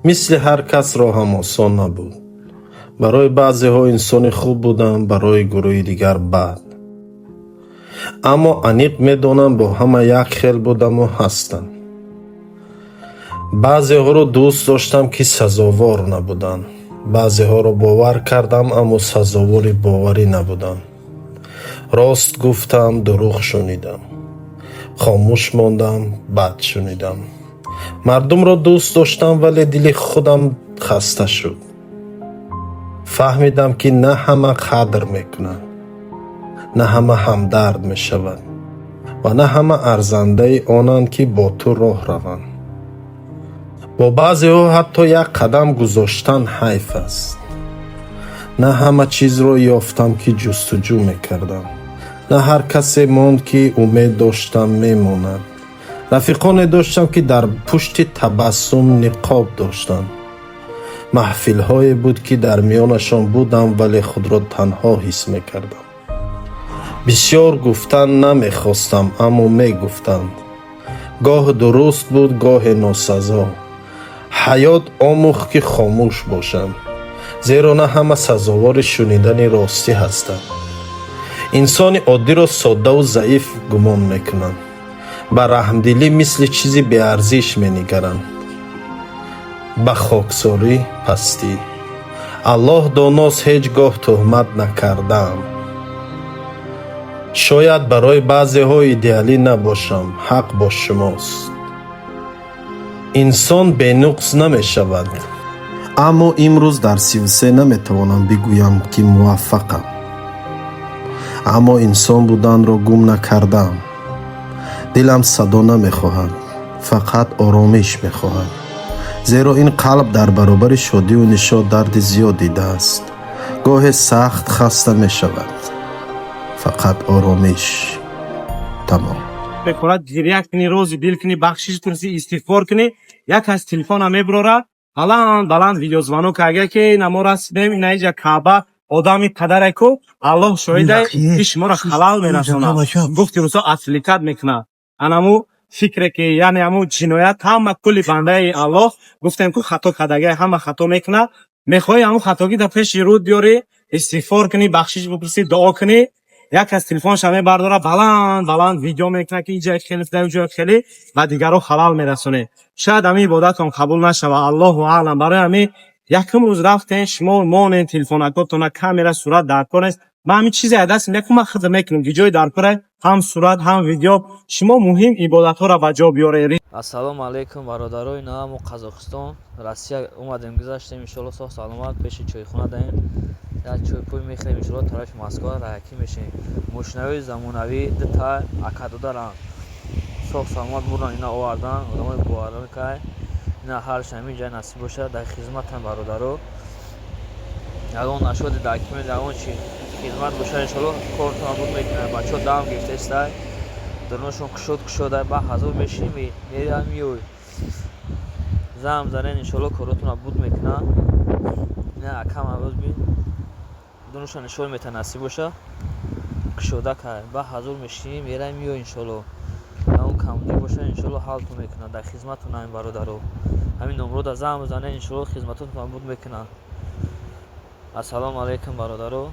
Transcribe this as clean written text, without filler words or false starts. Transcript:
Мисли ҳар кас роҳам осон набуд. Барои баъзеҳо инсони хуб будам, барои гурӯҳи дигар бад. Аммо аниқ медонам, бо ҳама як хел будаму ҳастам. Баъзеҳоро дӯст доштам, ки сазовор набуданд. Баъзеҳоро бовар кардам, аммо сазовори боварӣ набуданд. Рост гуфтам, дурӯғ шунидам. Хомӯш мондам, бад шунидам. Мардумро дӯст доштам, вале дили худам хаста шуд. Фаҳмидам, ки на ҳама қадр мекунанд, на ҳама ҳамдард мешавад ва на ҳама арзандаи онанд, ки бо ту роҳ раванд. Бо баъзеҳо ҳатто як қадам гузоштан ҳайф аст. На ҳама чизро ёфтам, ки ҷустуҷӯ мекардам. На ҳар касе монд, ки умед доштам мемонад. Рафиқоне доштам, ки дар пушти табассум ниқоб доштанд. Маҳфилҳое буд, ки дар миёнашон будам, вале худро танҳо ҳис мекардам. Бисёр гуфтан намехостам, аммо мегуфтанд. Гоҳ дуруст буд, гоҳе носазо. Ҳаёт омӯхт, ки хомӯш бошам, зеро на ҳама сазовори шунидани ростӣ ҳастанд. Инсони оддиро соддаву заиф гумон мекунанд. Ба раҳмдилӣ мисли чизи беарзиш менигаранд. Ба хоксорӣ пастӣ. Аллоҳ доност, ҳеҷ гоҳ тӯҳмат накардаам. Шояд барои баъзеҳо идеалӣ набошам, ҳақ бо шумост. Инсон бенуқс намешавад. Аммо имрӯз дар 33 наметавонам бигӯям, ки муваффақам. Аммо инсон буданро гум накардаам. Дилам садо намехоҳад, фақат оромиш мехоҳад. Зеро ин қалб дар баробари шодиву нишот дарди зиёд дидааст. Гоҳе сахт хаста мешавад. Фақат оромиш. Тамом. Мекунад, гиря кунӣ, рози дил кунӣ, бахшиш пурсӣ, истиғфор кунӣ, як аз телефона мебурора, баланд баланд видеозвонок ага, ки ина мо расидем, ина иҷа Каъба, одами падареку, Аллоҳ шоҳида, ки шуморо халал мерасонад. Гуфти рӯзо отвлекать мекунад. Анаму фикре ки, яъне ҳаму ҷиноят, ҳама кулли бандаи Аллоҳ, гуфтем ку, хато кардагай, ҳама хато мекунад. Мехоҳӣ ҳамун хатогӣ дар пеши рӯд биёрӣ, истиғфор кунӣ, бахшиш бипурсӣ, дуо кунӣ, як аз телефонша мебардора, баланд баланд видео мекунад, ки иҷа хеле, ҷоя хеле, ба дигарро халал мерасонед. Шояд ҳамин ибодатон қабул нашава, Аллоҳу аълам. Барои ҳамин якум рӯз рафтен, шумо монен телефонакотона, камера, сурат дар кор нест. Ман ҳамин чизе аз даст мекунам, ман худам мекунам, ки ҷои дар кора, ҳам сурат, ҳам видео. Шумо муҳим ибодатҳоро ба ҷо биёред. Ассалому алайкум, бародарои. Мо Қазоқистон, Россия омадем, гузаштем, иншоалло, соҳ саломат. Пеши чойхона даем, як чойпой мехӯрем, иншоалло, тарафи Москва раякӣ мешем. Мошинаҳои замонавӣ дута акадодаранд, соҳ саломат бурдан, ина овардан, одамои боваркай. Ина ҳарш ҳамин ҷай насиб бошад, дар хизматан, бародаро. Ягон нашоди документ, ягон чи хизмат бошад, иншоалло, кортона буд мекунад. Бачаҳо дам гирифтаистай, дурношон кушод кушода, ба ҳазор мешинӣ, мерам, миёй, зам занен, иншоалло, коротона буд мекунад. Ина акам авоз бин, дурноша нишон мета, насиб боша, кушода кай, ба ҳазор мешинӣ, мерам, миёй, иншоалло. Ягон камбудӣ боша, иншоалло, ҳалтон мекунад. Дар хизматон ҳамин, бародаро, ҳамин номрода зам занен, иншоалло, хизматотон буд мекунад. Ассалому алайкум, бародаро.